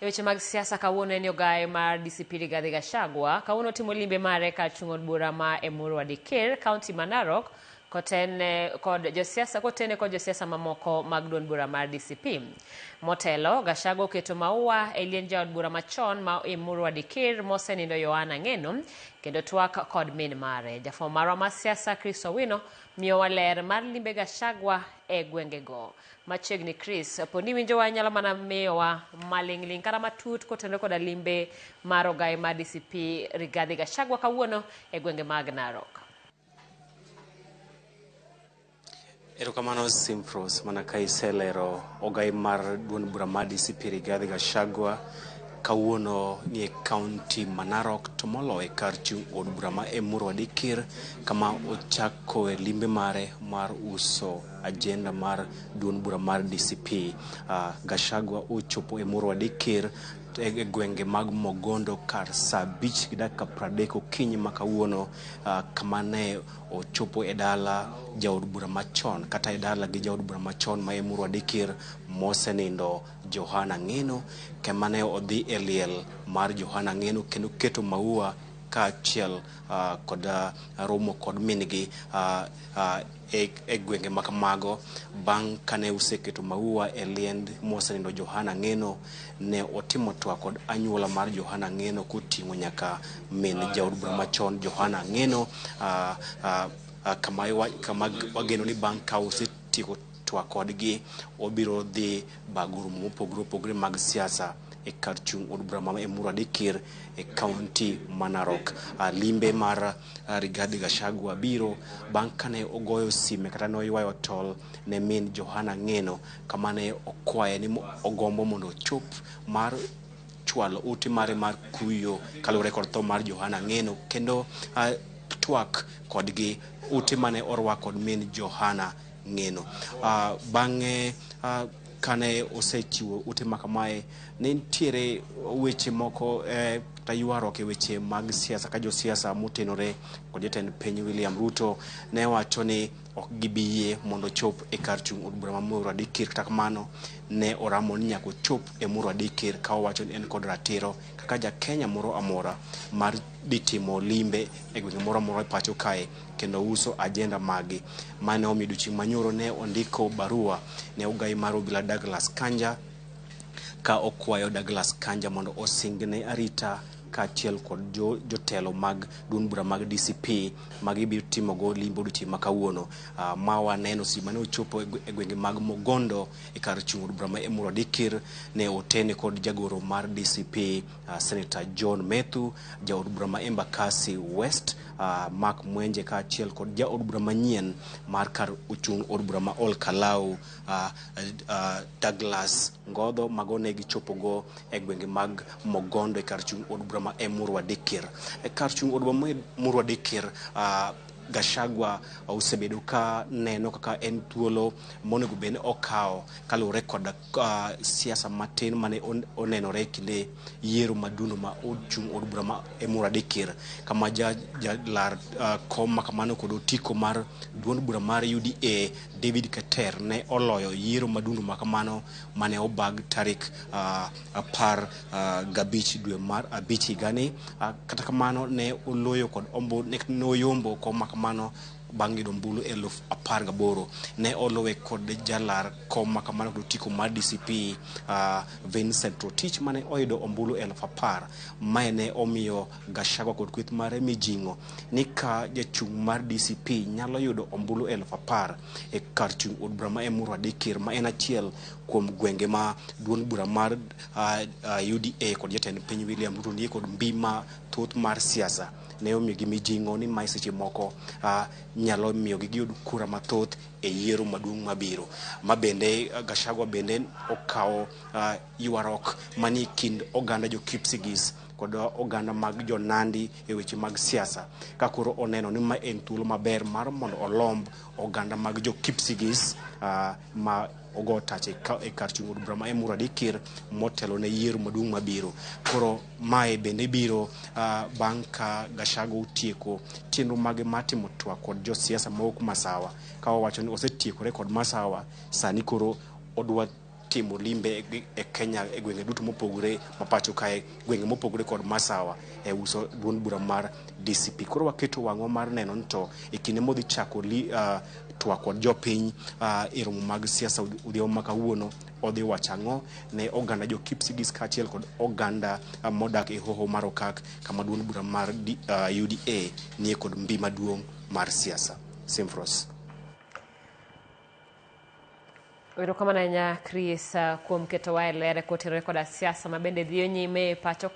E weche mag siasa kawuono en ogaye mar DCP Rigathi Gachagua kawuono timo limbe mare kar chung' od bura ma Emurua Dikirr, kaunti ma Narok kotene kod josiasa kotene kod josiasa mamoko mag duond bura mar DCP. Motelo, Gachagua oketo maua e liend jaod bura machon ma Emurua Dikirr mosenindo Yohana Ng'eno kendo twak kod min mare. Jafwambo marwa mar siasa Chris Owino miyowa ler mar limbe Gachagua e gwengego. Machiegni Chris, po ni winjowa inyalo mana miyowa maling'ling' kata matut kotenore koda limbe mar ogaye mar DCP Rigathi Gachagua kawuono e gwenge mag Narok. Erokamano Simfros, mana ka iselero ogai mar duond bura mar DCP Rigathi Gachagua kawuono nie kaunti ma Narok to moloyo e kar chung' od bura ma Emurua Dikirr kama ochakoe limbe mare mar uso agenda mar duond bura mar DCP. Gachagua ochopo Emurua Dikirr e gwenge mag Mogondo kar saa 5 gi dakika 30 okinyi ma kawuono kama ne ochopo e dala jaod bura machon kata e dala gi jaod bura machon ma Emurua Dikirr mosenindo Johana Ng'eno kama ne odhi e liel mar Johana Ng'eno kendo keto maua kaachiel kod romo kod min-gi e gwenge ma kamago. Bang' kane oseketo maua e liend mosenindo Johana Ng'eno, ne otimo twak kod anyuola mar Johana Ng'eno koting'o nyaka min jaod bura machon Johana Ng'eno, kama wageno ni bang' ka osetieko twak kodgi, obiro dhi bago romo mopogore opogore mag siasa e kar chung' od bura ma Emurua Dikirr e kaunti ma Narok. Limbe mar Rigathi Gachagua biro bang' kane ogoyo sime kata ne oywayo tol ne min Johana Ng'eno kama ne okwaye ni ogombo mondo ochop mar chwalo ote mare mar kuyo kaluwore kod tho mar Johana Ng'eno kendo twak kodgi ote mane orwak kod min Johana Ng'eno. Bang'e kane osechiwo ote ma kamae, ne nitiere weche moko kata ywaruok e weche mag siasa ka josiasa motenore kod jatend piny William Ruto ne wacho ni ok gibi yie mondo ochop e kar chung' od bura ma Emurua Dikirr. Kata kamano ne oramo ni nyaka ochop e Emurua Dikirr ka owacho ni en kod ratiro kaka ja Kenya moro amora mar dhi timo limbe e gwenge moro amora e pacho kae kendo uso agenda magi. Mane omiyo odiochieng' manyoro ne ondiko barua ne ogai mar obila Douglas Kanja ka okwayo Douglas Kanja mondo osingne arita kaachiel kod jotelo mag duond bura mag DCP ma gibiro timogo limbe odiochieng' ma kawuono. Ma waneno seche mane ochopo e gwenge mag Mogondo e kar chung' od bura ma Emurua Dikirr ne otene kod jagoro mar DCP Senator John Methu, jaod bura ma Embakasi West Mark Mwenje kaachiel kod jaod bura manyien mar kar ochung' od bura ma Ol Kalou Douglas Ngodho. Mago ne gichopogo e gwenge mag Mogondo e kar chung' od bura ma Emurua Dikirr. E kar chung' od bura ma Emurua Dikirr, Gachagua osebedo ka neno kaka en thuolo monego bed ni okawo kaluwore kod siasa matin mane onenore e kinde yiero madundo ma ochung' od bura ma Emurua Dikirr kama jalar kom ma kamano kod otiko mar duond bura mar UDA David Keter ne oloyo yiero madundo ma kamano mane obag tarik 15 dwe mar 5 higani. Kata kamano ne oloyo kod ombo, ne oyombo kom ma kamano bang' yudo ombulu 18,000. Ne olowe kod jalar kom ma kamano kod otiko mar DCP Vincent Rotich mane oyudo ombulu 10,000. Mae ne omiyo Gachagua kod kweth mare mijing'o ni ka jachung' mar DCP nyalo yudo ombulu 10,000 e kar chung' od bura ma Emurua Dikirr ma en achiel kuom gwenge ma duond bura mar UDA kod jatend piny William Ruto nitie kod mbi ma thoth mar siasa ne omiyogi mijing'o ni mae seche moko nyalo miyogi giyud kura mathoth e yiero maduong' mabiro. Ma bende Gachagua bende okawo ywaruok manie kind oganda jo Kipsigis kod oganda mag jo Nandi e weche mag siasa ka koro oneno ni ma en thuolo maber mar mondo olomb oganda mag jo Kipsigis ma ogo tach e kar chung' od bura ma Emurua Dikirr motelo ne yiero maduong' mabiro. Koro mae bende biro bang' ka Gachagua otieko chenro mage mar timo twak kod josiasa mawuok Masawa ka owacho ni osetiekore kod Masawa, sani koro odwa timo limbe e Kenya e gwenge duto mopogore ma pacho kae, gwenge mopogore kod Masawa e uso duond bura mar DCP. Koro waketo wang'wa mar neno ni to e kinde modhi chako twak kod jopiny e romo mag siasa odhiambo ma kawuono, odhi wacho ang'o ne oganda jo Kipsigis kaachiel kod oganda modak e hoho mar Okak kama duond bura mar UDA nie kod mbi maduong' mar siasa. Simfros. Erokamano ahinya Chris kuom ketowa e ler kotenore koda siasa ma bende dhiyo nyime e pacho.